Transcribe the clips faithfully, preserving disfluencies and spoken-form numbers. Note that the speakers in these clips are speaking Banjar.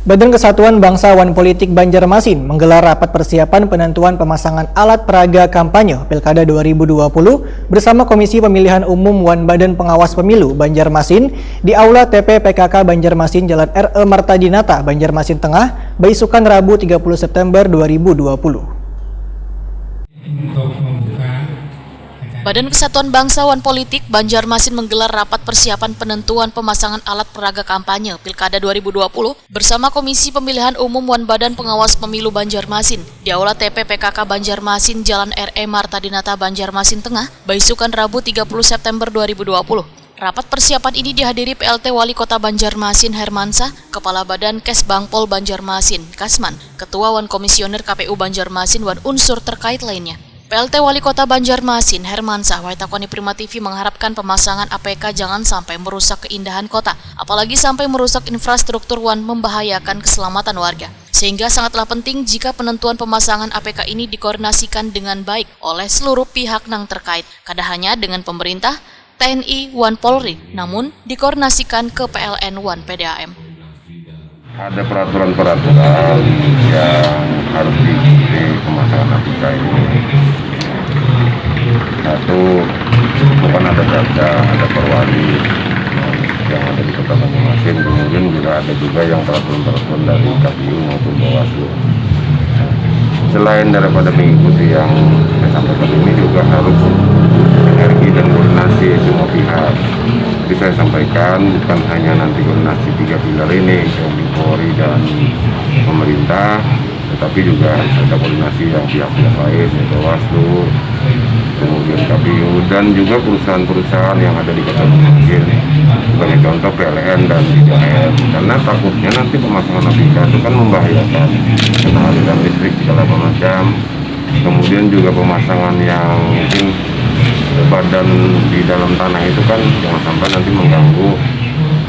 Badan Kesatuan Bangsa wan Politik Banjarmasin menggelar rapat persiapan penentuan pemasangan alat peraga kampanye Pilkada dua ribu dua puluh bersama Komisi Pemilihan Umum wan Badan Pengawas Pemilu Banjarmasin di Aula T P P K K Banjarmasin, Jalan R E Marta Dinata, Banjarmasin Tengah, baisukan Rabu tiga puluh September dua ribu dua puluh. Badan Kesatuan Bangsa wan Politik Banjarmasin menggelar rapat persiapan penentuan pemasangan alat peraga kampanye Pilkada dua ribu dua puluh bersama Komisi Pemilihan Umum wan Badan Pengawas Pemilu Banjarmasin di Aula T P P K K Banjarmasin, Jalan R E Marta Dinata, Banjarmasin Tengah, baisukan Rabu tiga puluh September dua ribu dua puluh. Rapat persiapan ini dihadiri P L T Wali Kota Banjarmasin Hermansah, Kepala Badan Kesbangpol Banjarmasin, Kasman, Ketua wan Komisioner K P U Banjarmasin wan unsur terkait lainnya. P L T Wali Kota Banjarmasin, Hermansah, Waitakoni Prima T V mengharapkan pemasangan A P K jangan sampai merusak keindahan kota, apalagi sampai merusak infrastruktur wan membahayakan keselamatan warga. Sehingga sangatlah penting jika penentuan pemasangan A P K ini dikoordinasikan dengan baik oleh seluruh pihak nang terkait, kada hanya dengan pemerintah, T N I, wan Polri, namun dikoordinasikan ke P L N wan P D A M. Ada peraturan-peraturan yang harus diikuti pemasangan A P K ini. Satu, bukan ada data, ada perwali yang ada di kota Banjarmasin, kemudian juga ada juga yang peraturan-peraturan dari K P U maupun Bawaslu. Selain daripada mengikuti yang saya sampaikan ini juga harus energi dan koordinasi semua pihak. Jadi saya sampaikan bukan hanya nanti koordinasi tiga pilar ini, Polri dan pemerintah, tetapi juga harus ada koordinasi yang pihak-pihak lain, yaitu Waslu, kemudian K P U, dan juga perusahaan-perusahaan yang ada di Kota Banjarmasin, sebagai contoh P L N dan P D A M. Karena takutnya nanti pemasangan A P K itu kan membahayakan karena aliran listrik segala macam. Kemudian juga pemasangan yang mungkin badan di dalam tanah itu kan jangan sampai nanti mengganggu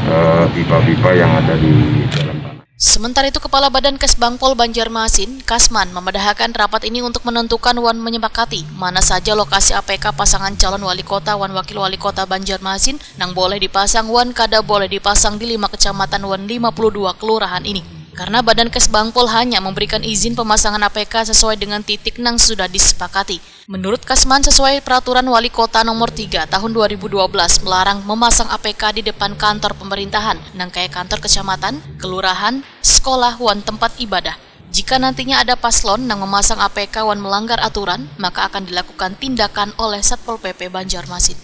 eh, pipa-pipa yang ada di dalam tanah. Sementara itu, Kepala Badan Kesbangpol Banjarmasin, Kasman, memadahakan rapat ini untuk menentukan wan menyepakati mana saja lokasi A P K pasangan calon wali kota wan wakil wali kota Banjarmasin nang boleh dipasang wan kada boleh dipasang di lima kecamatan wan lima puluh dua kelurahan ini. Karena Badan Kesbangpol hanya memberikan izin pemasangan A P K sesuai dengan titik nang sudah disepakati. Menurut Kasman, sesuai Peraturan Wali Kota Nomor tiga Tahun dua ribu dua belas melarang memasang A P K di depan kantor pemerintahan, nang kaya kantor kecamatan, kelurahan, sekolah, wan tempat ibadah. Jika nantinya ada paslon nang memasang A P K wan melanggar aturan, maka akan dilakukan tindakan oleh Satpol P P Banjarmasin.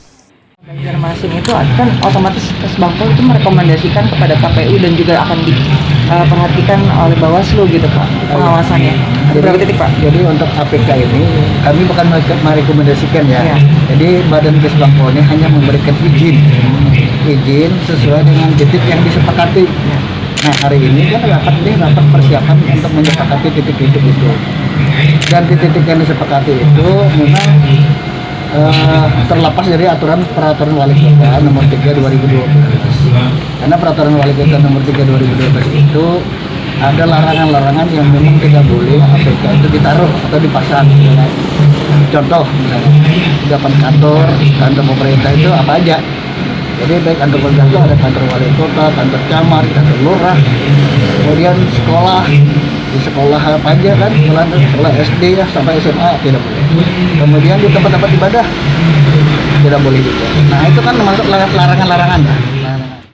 Banjarmasin itu kan otomatis Kesbangpol itu merekomendasikan kepada K P U dan juga akan diperhatikan oleh Bawaslu gitu Pak pengawasannya. Ada berapa titik Pak? Jadi untuk A P K ini kami bukan merekomendasikan ya. Ya. Jadi Badan Kesbangpol ini hanya memberikan izin, izin sesuai dengan titik yang disepakati. Ya. Nah hari ini kan rapat ini rapat persiapan untuk menyepakati titik-titik itu. Dan titik-titik yang disepakati itu memang uh, terlepas dari aturan peraturan wali kota nomor tiga dua ribu dua belas. Karena peraturan wali kota nomor tiga dua ribu dua belas itu ada larangan-larangan yang memang tidak boleh A P K itu ditaruh atau dipasang. Contoh misalnya, depan kantor, kantor pemerintah itu apa aja. Jadi baik kantor pemerintah itu ada kantor wali kota, kantor camat, kantor lurah, kemudian sekolah, di sekolah apa aja kan, sekolah, sekolah S D ya sampai S M A tidak boleh. Kemudian di tempat-tempat ibadah tidak boleh juga. Nah itu kan masuk larangan-larangan.